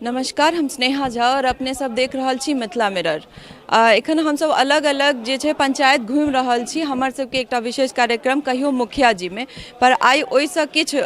नमस्कार, हम स्नेहा झा और अपने सब देख रहल छी मिथिला मिरर। एखन हमसब अलग अलग जे छै पंचायत घुमि रहल छी हमर सबके एकटा विशेष कार्यक्रम कहियो मुखिया जी में, पर आइ ओहिसँ किछु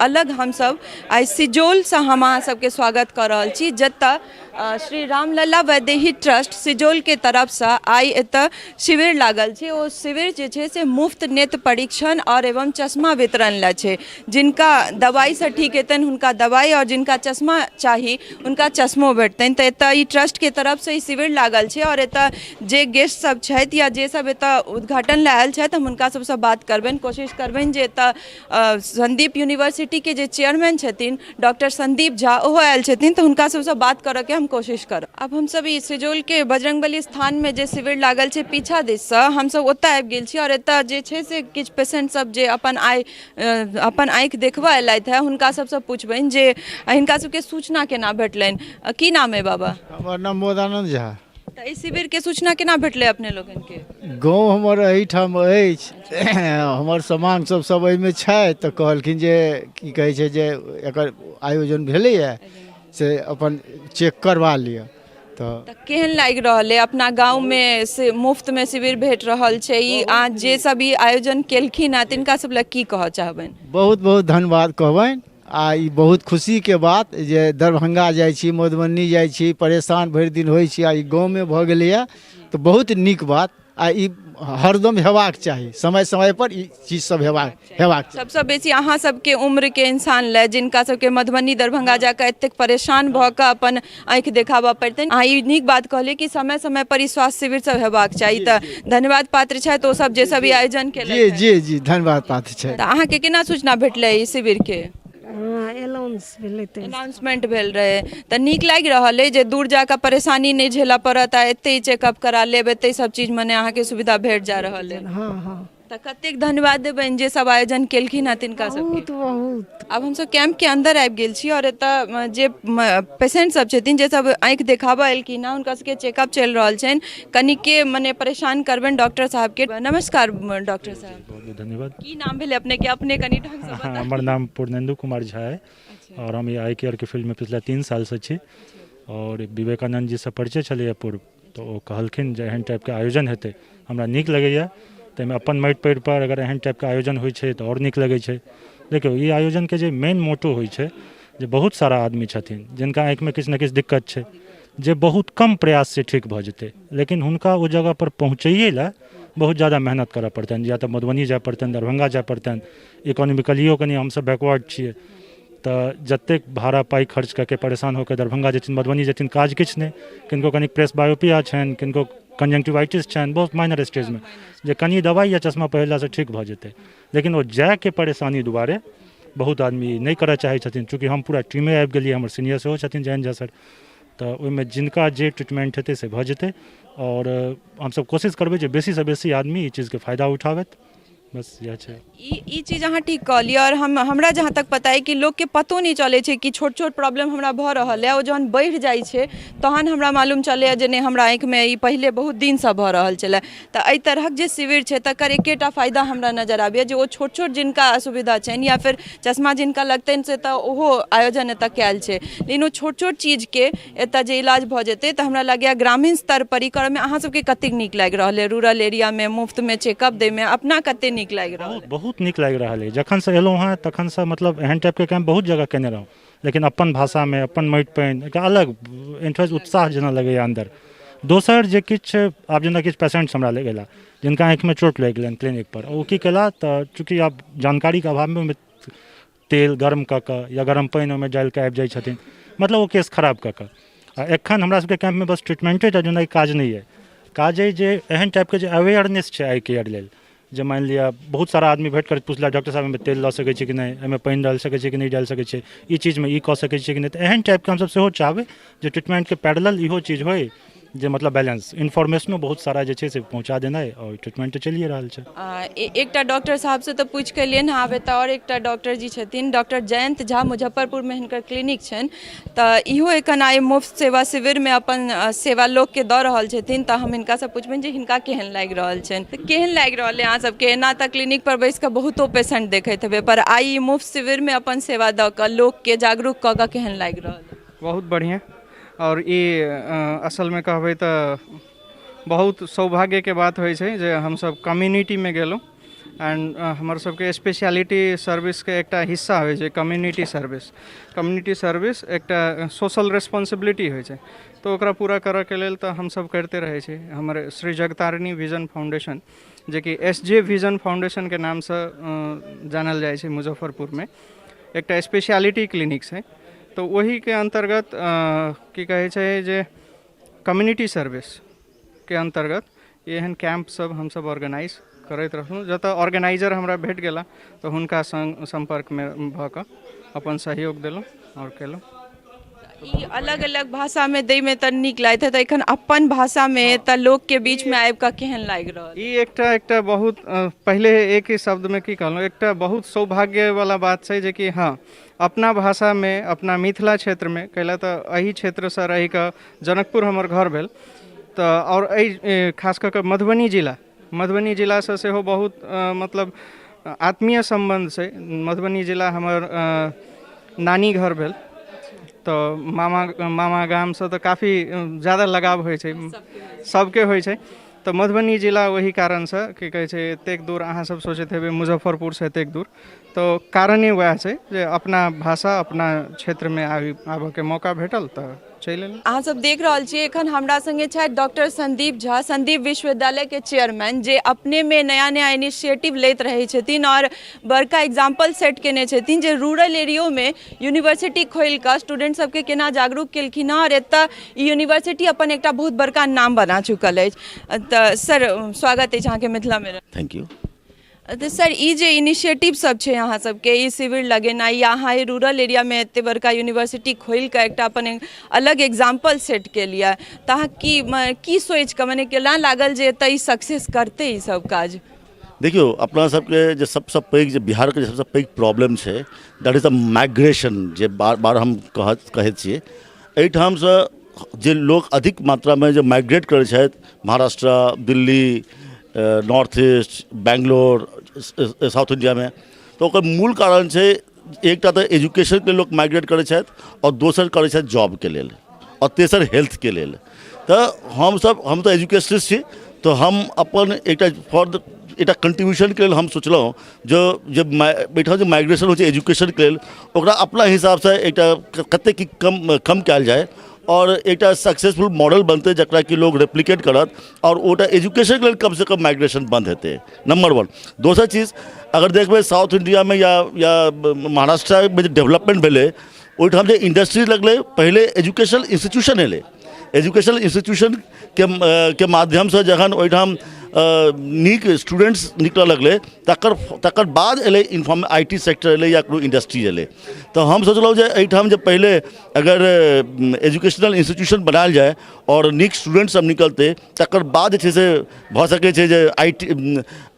अलग हमसब आइ सिजौलसँ हम अहाँ सबके स्वागत कऽ रहल छी, जतऽ श्री रामलला वैदेही ट्रस्ट सिजौलके तरफसँ आइ एतऽ शिविर लागल छै। ओ शिविर जे छै से मुफ्त नेत्र परीक्षण आओर एवं चश्मा वितरण लए छै। जिनका दवाइसँ ठीक हेतनि हुनका दवाइ आओर जिनका चश्मा चाही हुनका चश्मो भेटतनि। तऽ एतऽ ई ट्रस्टके तरफसँ ई शिविर लागल छै आओर एतऽ जे गेस्ट सब छथि या जे सब एतऽ उद्घाटन लए आयल छथि, हम हुनका सबसँ बात करबनि। कोशिश करबनि जे एतऽ संदीप यूनिवर्सिटीके जे चेयरमैन छथिन डॉक्टर संदीप झा, ओहो आयल छथिन, तऽ हुनका सबसँ बात करऽके हम कोशिश करब। आब हमसब ई सिजौलके बजरंगबली स्थानमे जे शिविर लागल छै पीछा दिससँ, हमसब ओतऽ आबि गेल छी और एतऽ जे छै से किछु पेशेंट सब जे अपन आइ अपन आँखि देखबऽ एलथि हेँ, हुनका सबसँ पुछबनि जे हिनका सबके सूचना केना भेटलनि। की नाम अइ बाबा? हमर नाम मोदानन्द झा। तऽ एहि शिविरके सूचना केना भेटलै अपने लोकनिके? गाँव हमर एहिठाम अछि, हमर समांग सब सब एहिमे छथि, तऽ कहलखिन जे की कहै छै जे एकर आयोजन भेलैए से अपन चेक करबा लिअ। तऽ केहन लागि रहल अइ अपना गाँवमे से मुफ्तमे शिविर भेट रहल छै? ई आ जे सब ई आयोजन केलखिन हेँ तिनका सब लए की कहऽ चाहबनि? बहुत बहुत धन्यवाद कहबनि। आ ई बहुत खुशीके बात जे दरभंगा जाइ छी, मधुबनी जाइ छी, परेशान भरि दिन होइ छी, आ ई गाँवमे भऽ गेलैए तऽ बहुत नीक बात। आ ई हरदम हेबाक चाही, समय समयपर ई चीज सब हेबाक हेबाक चाही। सबसँ बेसी अहाँ सबके उम्रके इंसान लए जिनका सबके मधुबनी दरभंगा जाकऽ एतेक परेशान भऽ कऽ अपन आँखि देखाबऽ पड़तनि। अहाँ ई नीक बात कहलियै कि समय समय पर ई स्वास्थ्य शिविर सब हेबाक चाही, तऽ धन्यवाद पात्र छथि ओ सब जे सब ई आयोजन केलथि। जी जी जी, धन्यवाद पात्र छथि। तऽ अहाँके केना सूचना भेटलै ई शिविरके? हँ, एनाउंस भेलै तऽ। अनाउंसमेंट भेल रहै तऽ नीक लागि रहल अइ जे दूर जाकऽ परेशानी नहि झेलऽ पड़त आ एतहि चेकअप करा लेब, एतहि सब चीज मने अहाँके सुविधा भेट जा रहल अइ। हँ हँ। तऽ कतेक धन्यवाद देबनि जे सब आयोजन केलखिन हँ तिनका सबके? बहुत बहुत। आब हमसब कैंपके अन्दर आबि गेल छी आओर एतऽ जे पेशेंट सब छथिन, जे सब आँखि देखाबऽ एलखिन हँ, हुनका सबके चेकअप चलि रहल छनि। कनिके मने परेशान करबनि डॉक्टर साहबके। नमस्कार डॉक्टर साहब। बहुत बहुत धन्यवाद। की नाम भेलै अपनेके? अपने कनि ढङ्गसँ बताउ। हमर नाम पूर्णेन्दु कुमार झा अइ आओर हम ई आई केयरके फील्डमे पिछला 3 सालसँ छी आओर विवेकानन्द जीसँ परिचय छलैए पूर्व, तऽ ओ कहलखिन जे एहन टाइपके आयोजन हेतै, हमरा नीक लगैए। ताहिमे अपन माटि पानिपर अगर एहन टाइपके आयोजन होइ छै तऽ आओर नीक लगै छै। देखियौ, ई आयोजनके जे मेन मोटो होइ छै जे बहुत सारा आदमी छथिन जिनका आँखिमे किछु ने किछु दिक्कत छै, जे बहुत कम प्रयाससँ ठीक भऽ जेतै, लेकिन हुनका ओ जगहपर पहुँचैए लए बहुत जादा मेहनत करऽ पड़तनि, या तऽ मधुबनी जाय पड़तनि, दरभंगा जाय पड़तनि। इकोनॉमिकलियो कनि हमसब बैकवर्ड छियै, तऽ जतेक भाड़ा पाइ खर्च कऽ के परेशान होके दरभंगा जेथिन, मधुबनी जेथिन, काज किछु नहि। किनको कनि प्रेस बायोपिया छनि, किनको कंजंक्टिवाइटिस छनि, बहुत माइनर स्टेजमे, जे कनि दवाइ या चश्मा पहिरलासँ ठीक भऽ जेतै, लेकिन ओ जायके परेशानी दुआरे बहुत आदमी नहि करऽ चाहै छथिन। चूँकि हम पूरा टीमे आबि गेलियै, हमर सीनियर सेहो छथिन जयन्त झा सर, तऽ ओहिमे जिनका जे ट्रीटमेन्ट हेतै से भऽ जेतै आओर हमसब कोशिश करबै जे बेसीसँ बेसी आदमी ई चीजके फायदा उठाबथि, बस इएह छै। ई चीज अहाँ ठीक कहलियै आओर हमरा जहाँ तक पता अइ कि लोकके पतो नहि चलै छै कि छोट छोट प्रॉब्लम हमरा भऽ रहल अइ। ओ जहन बढ़ि जाइ छै तहन हमरा मालूम चलैए जे नहि, हमरा आँखिमे ई पहिले बहुत दिनसँ भऽ रहल छलै। तऽ एहि तरहक जे शिविर छै तकर एकेटा फायदा हमरा नजर आबैए जे ओ छोट छोट जिनका असुविधा छनि या फेर चश्मा जिनका लगतनि से तऽ ओहो आयोजन एतऽ कयल छै, लेकिन ओ छोट छोट चीजके एतऽ जे इलाज भऽ जेतै तऽ हमरा लगैए ग्रामीण स्तरपर ई करऽमे अहाँ सबके कतेक नीक लागि रहल अइ? रूरल एरियामे मुफ्तमे चेकअप दैमे अपना कतेक नीक लागि रहल अइ? बहुत नीक लागि रहल अइ। जखनसँ एलहुँ हेँ तखनसँ मतलब एहन टाइपके कैम्प बहुत जगह केने रहौँ, लेकिन अपन भाषामे अपन माटि पानि एकटा अलग इंटरेस्ट उत्साह जेना लगैए अन्दर। दोसर जे किछु आब जेना किछु पेशेंट्स हमरा लग अयला जिनका आँखिमे चोट लागि गेलनि क्लिनिकपर, ओ की केला तऽ चूँकि आब जानकारीके अभावमे ओहिमे तेल गर्म कऽ कऽ या गरम पानि ओहिमे डालि कऽ आबि जाइ छथिन, मतलब ओ केस खराब कऽ कऽ। आ एखन हमरा सबके कैम्पमे बस ट्रीटमेंटे टा जेनाइ काज नहि अइ, काज अइ जे एहन टाइपके जे अवेयरनेस छै आई केयर लेल, जे मानि लिअ बहुत सारा आदमी भेट करैत पुछलक डॉक्टर साहब एहिमे तेल लऽ सकै छी कि नहि, एहिमे पानि डालि सकै छी कि नहि डालि सकै छी, ई चीजमे ई कऽ सकै छी कि नहि। तऽ एहन टाइपके हमसब सेहो चाहबै जे ट्रीटमेन्टके पैरेलल इहो चीज होइ जे मतलब बैलेंस इन्फॉर्मेशनो बहुत सारा जे छै से पहुँचा देनाइ, आओर ट्रीटमेन्ट तऽ चलिए रहल छै। एकटा डॉक्टर साहबसँ तऽ पूछि कऽ एलियनि हँ, आब एतऽ आओर एकटा डॉक्टर जी छथिन, डॉक्टर जयन्त झा, मुजफ्फरपुरमे हिनकर क्लिनिक छनि, तऽ इहो एखन आइ मुफ्त सेवा शिविरमे अपन सेवा लोकके दऽ रहल छथिन। तऽ हम हिनकासँ पुछबनि जे हिनका केहन लागि रहल छनि। तऽ केहन लागि रहल अइ अहाँ सबके? एना तऽ क्लिनिकपर बैसि कऽ बहुतो पेशेंट देखैत हेबै, पर आइ ई मुफ्त शिविरमे अपन सेवा दऽ कऽ लोकके जागरूक कऽ कऽ केहन लागि रहल अइ? बहुत बढ़िआँ। आओर ई असलमे कहबै तऽ बहुत सौभाग्यके बात होइ छै जे हमसब कम्युनिटीमे गेलहुँ एंड हमर सबके स्पेशलिटी सर्विसके एकटा हिस्सा होइ छै कम्युनिटी सर्विस। कम्युनिटी सर्विस एकटा सोशल रेस्पॉन्सिबिलिटी होइ छै, तऽ ओकरा पूरा करऽके लेल तऽ हमसब करिते रहै छी। हमर श्री जगतारिणी विजन फाउंडेशन, जेकि एस जे विजन फाउंडेशनके नामसँ जानल जाइ छै, मुजफ्फरपुरमे एकटा स्पेशलिटी क्लिनिक छै, तऽ ओहिके अन्तर्गत की कहै छै जे कम्युनिटी सर्विसके अन्तर्गत एहन कैम्प सब हमसब ऑर्गेनाइज करैत रहलहुँ। जतऽ ऑर्गेनाइजर हमरा भेट गेला तऽ हुनका सङ्ग सम्पर्कमे भऽ कऽ अपन सहयोग देलहुँ आओर केलहुँ। ई अलग अलग भाषामे दैमे तऽ नीक लागैत हेतै, एखन अपन भाषामे तऽ लोकके बीचमे आबि कऽ केहन लागि रहल? ई एकटा एकटा बहुत पहिले एक ही शब्दमे की कहलहुँ, एकटा बहुत सौभाग्यवला बात छै जेकि हँ, अपना भाषामे, अपना मिथिला क्षेत्रमे, कैला तऽ एहि क्षेत्रसँ रहिकऽ जनकपुर हमर घर भेल, तऽ आओर एहि खास कऽ कऽ मधुबनी जिला, मधुबनी जिलासँ सेहो बहुत मतलब आत्मीय सम्बन्ध छै। मधुबनी जिला हमर नानी घर भेल, तऽ मामा मामा गामसँ तऽ काफी ज्यादा लगाव होइ छै, सबके होइ छै। तऽ मधुबनी जिला ओहि कारणसँ की कहै छै, एतेक दूर अहाँ सब सोचैत हेबै मुजफ्फरपुरसँ एतेक दूर, तऽ कारणे वएह छै जे अपना भाषा अपना क्षेत्रमे आबऽके मौका भेटल तऽ चलि एलहुँ। अहाँ सब देख रहल छियै, एखन हमरा संगे छथि डॉक्टर संदीप झा, संदीप विश्वविद्यालय के चेयरमैन, जे अपने में नया नया इनिशिएटिव लैत रहै छथिन और बड़का एग्जाम्पल सेट केने छथिन जे रूरल एरियो में यूनिवर्सिटी खोलि कऽ स्टूडेंट सबके केना जागरूक केलखिन हँ और एतऽ ई यूनिवर्सिटी अपन एकटा बहुत बड़का नाम बना चुकल अछि। तऽ सर, स्वागत अछि अहाँके मिथिला में। Thank you. तऽ सर, ई जे इनिशिएटिव सब छै अहाँ सबके, ई शिविर लगेनाइ या अहाँ ई रूरल एरियामे एते बड़का यूनिवर्सिटी खोलि कऽ एकटा अपन अलग एग्जाम्पल सेट केलियै, तऽ अहाँ की की सोचि कऽ, मने केना लागल जे एतऽ ई सक्सेस करतै ई सब काज? देखियौ, अपना सबके जे सबसँ पैघ, जे बिहारके जे सबसँ पैघ प्रॉब्लम छै, that is the migration, जे बार बार हम कहैत छियै। एहिठामसँ जे लोक अधिक मात्रामे जे माइग्रेट करै छथि Maharashtra, Delhi, north east, Bangalore, south इण्डियामे, तऽ ओकर मूल कारण छै एकटा तऽ एजुकेशनके लोक माइग्रेट करै छथि आओर दोसर करै छथि जॉबके लेल आओर तेसर हेल्थके लेल। तऽ हमसब, हम तऽ एजुकेशनिस्ट छी, तऽ हम अपन एकटा फॉर द एकटा कंट्रीब्यूशनके लेल हम सोचलहुँ जे जे एहिठाम जे माइग्रेशन होइ छै एजुकेशनके लेल, ओकरा अपना हिसाबसँ एकटा कतेक की कम कम कयल जाय आओर एकटा सक्सेसफुल मॉडल बनतै जकरा कि लोग रेप्लिकेट करत आओर ओटा एजुकेशनके लेल कमसँ कम माइग्रेशन बन्द हेतै, नम्बर वन। दोसर चीज, अगर देखबै साउथ इण्डियामे या या महाराष्ट्रमे जे डेवलपमेन्ट भेलै, ओहिठाम जे इंडस्ट्री लगलै, पहिले एजुकेशनल इंस्टीट्यूशन एलै। एजुकेशनल इंस्टीट्यूशनके के माध्यमसँ जखन ओहिठाम नीक स्टूडेंट्स निकलऽ लगलै, तकर तकर बाद एलै इन्फॉर्म I T sector एलै या कोनो इंडस्ट्री एलै। तऽ हम सोचलहुँ जे एहिठाम जे पहिले अगर एजुकेशनल इंस्टीट्यूशन बनायल जाय आओर नीक स्टूडेंट सब निकलतै, तकर बाद जे छै से भऽ सकै छै जे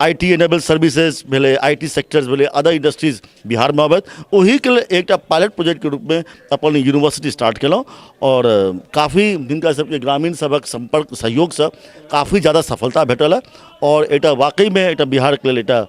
I T enable services भेलै, I T sectors भेलै, अदर इंडस्ट्रीज बिहारमे अबैत। ओहीके लेल एकटा पायलट प्रोजेक्टके रूपमे अपन यूनिवर्सिटी स्टार्ट केलहुँ आओर काफी हिनका सबके ग्रामीण सभक सम्पर्क सहयोगसँ काफी ज्यादा सफलता भेटल हँ आओर एकटा वाकईमे एकटा बिहारके लेल एकटा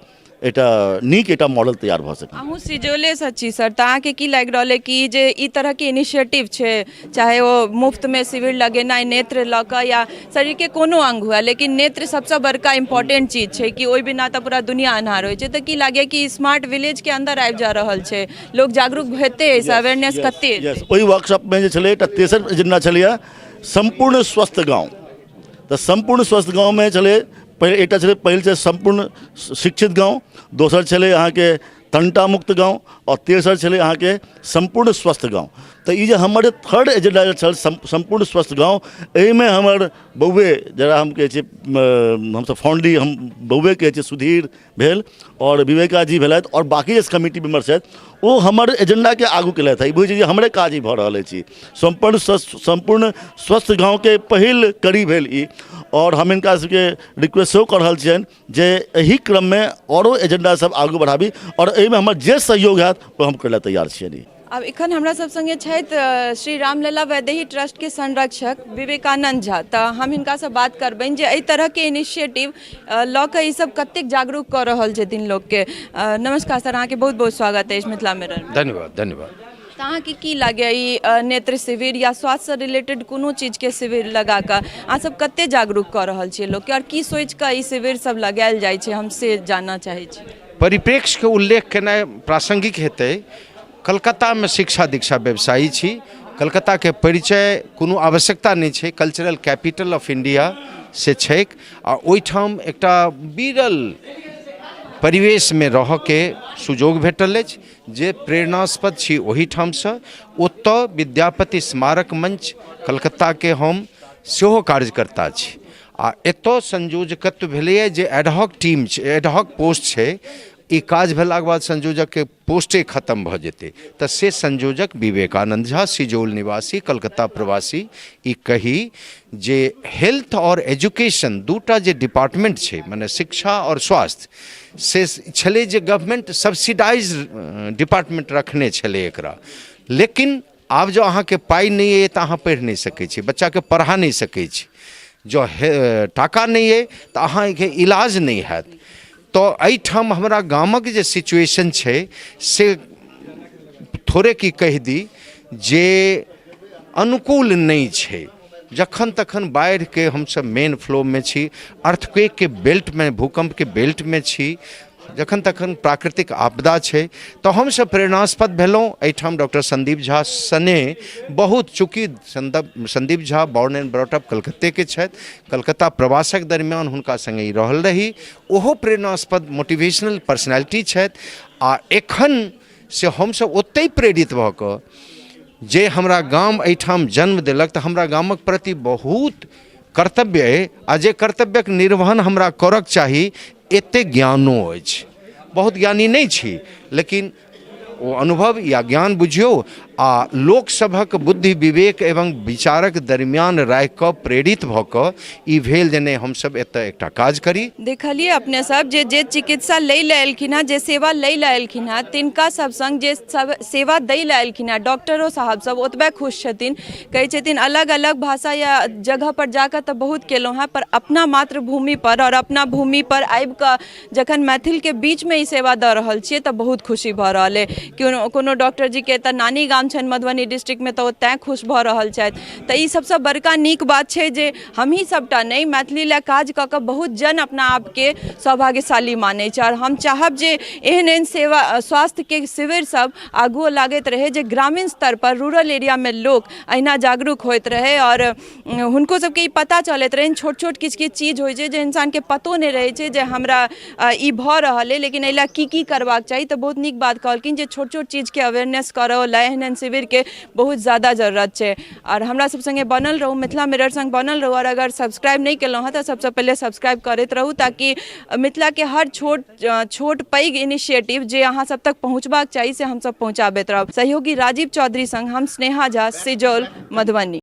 एकटा नीक एकटा मॉडल तैयार भऽ सकल। अहूँ सिजौलेसँ छी सर, तऽ अहाँके की लागि रहल अइ कि जे ई तरहके इनिशिएटिव छै, चाहे ओ मुफ्तमे शिविर लगेनाइ नेत्र लऽ कऽ या शरीरके कोनो अङ्ग हुए, लेकिन नेत्र सबसँ बड़का इम्पोर्टेंट चीज छै कि ओहि बिना तऽ पूरा दुनिया अन्हार होइ छै, तऽ की लागैए कि स्मार्ट विलेजके अन्दर आबि जा रहल छै, लोक जागरूक हेतै एहिसँ, अवेयरनेस कते? यस, ओहि वर्कशॉपमे जे छलै, एकटा तेसर एजेंडा छलैए सम्पूर्ण स्वस्थ गाँव। तऽ सम्पूर्ण स्वस्थ गाँवमे छलै पहिले एकटा छलै, पहिल छै सम्पूर्ण शिक्षित गाँव, दोसर छलै अहाँके तंटा मुक्त गाँव आओर तेसर छलै अहाँके सम्पूर्ण स्वस्थ गाँव। तऽ ई जे हमर थर्ड एजेंडा जे छल सम्पूर्ण स्वस्थ गाँव, एहिमे हमर बौए, जकरा हम कहै छियै, हमसब फॉन्डली हम बौए कहै छियै, सुधीर भेल आओर विवेका जी भेलथि आओर बाँकी जे कमिटी मेम्बर छथि, ओ हमर एजेंडाके आगू केलथि। ई बुझै छी जे हमरे काज ई भऽ रहल अछि। सम्पूर्ण स्वस्थ गाँवके पहिल कड़ी भेल ई आओर हम हिनका सबके रिक्वेस्ट सेहो कऽ रहल छियनि जे एहि क्रममे आओरो एजेंडा सब आगू बढ़ाबी आओर एहिमे हमर जे सहयोग हैत ओ हम करै लए तैयार छियनि। आब एखन हमरा सब संगे छथि श्री रामलला वैदेही ट्रस्टके संरक्षक विवेकानंद झा, तऽ हम हिनकासँ बात करबनि जे एहि तरहके इनिशिएटिव लऽ कऽ ई सब कतेक जागरूक कऽ रहल छथिन लोकके। नमस्कार सर, अहाँके बहुत बहुत स्वागत अछि मिथिला मिरर। धन्यवाद, धन्यवाद। तऽ तऽ अहाँके की लागैए ई नेत्र शिविर या स्वास्थ्यसँ रिलेटेड कोनो चीजके शिविर लगा कऽ अहाँसभ कतेक जागरूक कऽ रहल छियै लोकके आओर की सोचि कऽ ई शिविर सब लगायल जाइ छै, हम से जानऽ चाहै छी। परिप्रेक्ष्यके उल्लेख केनाइ प्रासङ्गिक हेतै। कलकत्तामे शिक्षा दीक्षा व्यवसायी छी, कलकत्ताके परिचय कोनो आवश्यकता नहि छै, कल्चरल कैपिटल ऑफ इंडिया से छैक आ ओहिठाम एकटा विरल परिवेशमे रहऽके सुजोग भेटल अछि जे प्रेरणास्पद छी। ओहिठामसँ ओतऽ विद्यापति स्मारक मंच कलकत्ताके हम सेहो कार्यकर्ता छी आ एतऽ संयोजकत्व भेलैए जे एडहॉक टीम छै, एडहॉक पोस्ट छै। ई काज भेलाके बाद संयोजकके पोस्टे खतम भऽ जेतै, तऽ से संयोजक विवेकानन्द झा, सिजौल निवासी, कलकत्ता प्रवासी। ई कही जे हेल्थ आओर एजुकेशन दूटा जे डिपार्टमेंट छै, मने शिक्षा आओर स्वास्थ्य, से छलै जे गवर्नमेंट सब्सिडाइज डिपार्टमेंट रखने छलै एकरा। लेकिन आब जँ अहाँके पाइ नहि अइ तऽ अहाँ पढ़ि नहि सकै छी, बच्चाके पढ़ा नहि सकै छी। जँ टाका नहि अइ तऽ अहाँके इलाज नहि हैत। तऽ एहिठाम हमरा गामक जे सिचुएशन छै से थोड़े की कहि दी जे अनुकूल नहि छै। जखन तखन बाढ़िके हमसभ मेन फ्लोमे छी, अर्थक्वेकके बेल्टमे, भूकम्पके बेल्टमे छी, जखन तखन प्राकृतिक आपदा छै। तऽ हमसभ प्रेरणास्पद भेलहुँ एहिठाम डॉक्टर संदीप झा सने बहुत। चूँकि Sandeep Jha born and brought up कलकत्तेके छथि, कलकत्ता प्रवासक दरमियान हुनका सङ्गे रहल रही, ओहो प्रेरणास्पद मोटिवेशनल पर्सनैलिटी छथि। आ एखन से हमसभ ओतहि प्रेरित भऽ कऽ जे हमरा गाम एहिठाम जन्म देलक, तऽ हमरा गामक प्रति बहुत कर्तव्य अइ आ जे कर्तव्यक निर्वहन हमरा करक चाही। एतेक ज्ञानो अछि, बहुत ज्ञानी नहि छी, लेकिन ओ अनुभव या ज्ञान बुझियौ आ लोकसभक बुद्धि विवेक एवं विचारक दरमियान राखि कऽ प्रेरित भऽ कऽ ई भेल जे नहि, हमसभ एतऽ एकटा काज करी। देखलियै अपने सब जे जे चिकित्सा लै लए एलखिन हेँ, जे सेवा लै लए एलखिन हेँ, तिनका सब सङ्ग जे सब सेवा दै लए एलखिन हेँ डॉक्टरो साहब सब ओतबे खुश छथिन। कहै छथिन अलग अलग भाषा या जगहपर जाकऽ तऽ बहुत केलहुँ हेँ, पर अपना मातृभूमिपर आओर अपना भूमिपर आबिकऽ जखन मैथिलके बीचमे ई सेवा दऽ रहल छियै तऽ बहुत खुशी भऽ रहल अइ। कोनो कोनो डॉक्टरजीके तऽ नानी गाम छनि मधुबनी डिस्ट्रिक्टमे, तऽ ओ तैँ खुश भऽ रहल छथि। तऽ ई सबसँ बड़का नीक बात छै जे हमही सबटा नहि, मैथिली लए काज कऽ कऽ बहुत जन अपना आपके सौभाग्यशाली मानै छै। आओर हम चाहब जे एहन एहन सेवा स्वास्थ्यके शिविर सब आगुओ लागैत रहै, जे ग्रामीण स्तरपर रूरल एरियामे लोक अहिना जागरूक होइत रहै आओर हुनको सबके ई पता चलैत रहनि। छोट छोट किछु किछु चीज होइ छै जे इंसानके पतो नहि रहै छै जे हमरा ई भऽ रहल अइ, लेकिन एहि लए की की करबाक चाही। तऽ बहुत नीक बात कहलखिन जे छोट छोट चीजके अवेयरनेस करऽ लए एहन एहन शिविरके बहुत ज्यादा जरूरत छै। आओर हमरा सब सङ्गे बनल रहू, मिथिला मिरर सङ्ग बनल रहू, आओर अगर सब्सक्राइब नहि केलहुँ हँ तऽ सबसँ पहिले सब्सक्राइब करैत रहू, ताकि मिथिलाके हर छोट छोट पैघ इनिशिएटिव जे अहाँ सब तक पहुँचबाक चाही से हमसब पहुँचाबैत रहब। सहयोगी राजीव चौधरी सङ्ग हम स्नेहा झा, सिजौल, मधुबनी।